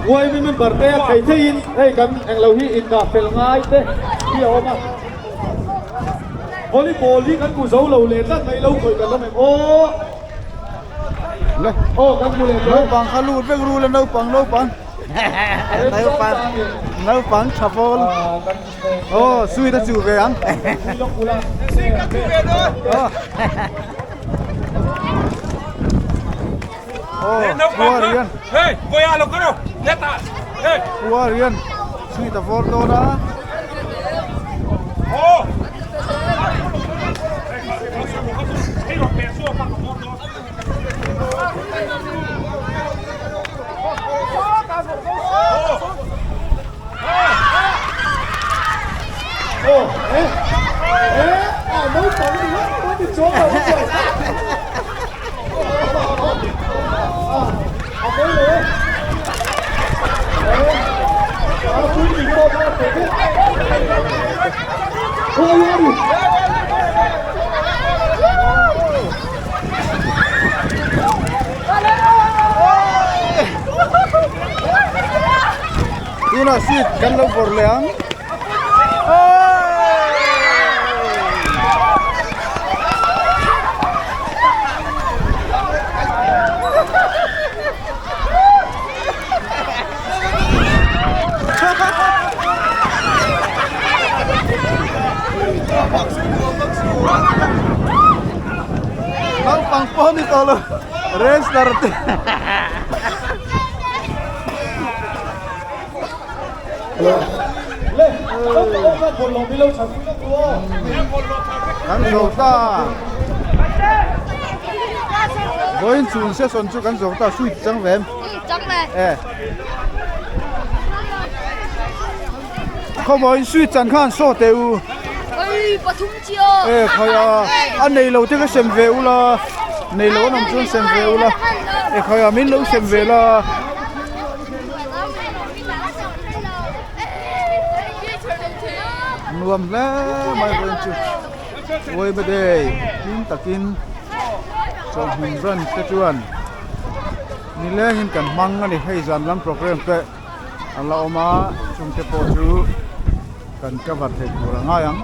Yma member te a thei theiin hei kan englo hi indah fel ngai te hi a awm a. Volleyball hi kan hmu zo lo leh tlat mai lo khawih kan awm em aw. Le. Aw kan hmu leh tawh. Naupang kha lut vek ru la naupang naupang. Naupang naupang tha pawl. Aw sweet a chuh ve ang. Sweet a chuh ve dawn. Puar hian Puar hian sweet a vawr dawn a. Tunah seat kan lo vawrh leh ang. Naupang pawh ni tawh lo wrestler te. Kan zo ta. Vawiin chhun session chu kan zo ta sweet chang ve em? Chang ve. E. Khawmawiin sweet chan khan saw teh u. Oi pathum chiah. E khai a a nei lo te ka sem ve ula nei lo an awm chuan sem ve ula e khai a min lo sem ve la. Nuam hle mai vawiin chu Vawiba day hlim takin chawlhhmun branch te chuan nilengin kan hmang a ni hei zan lam programme te a la awm a chungte pawh chu kan cover thei tur a ngai ang.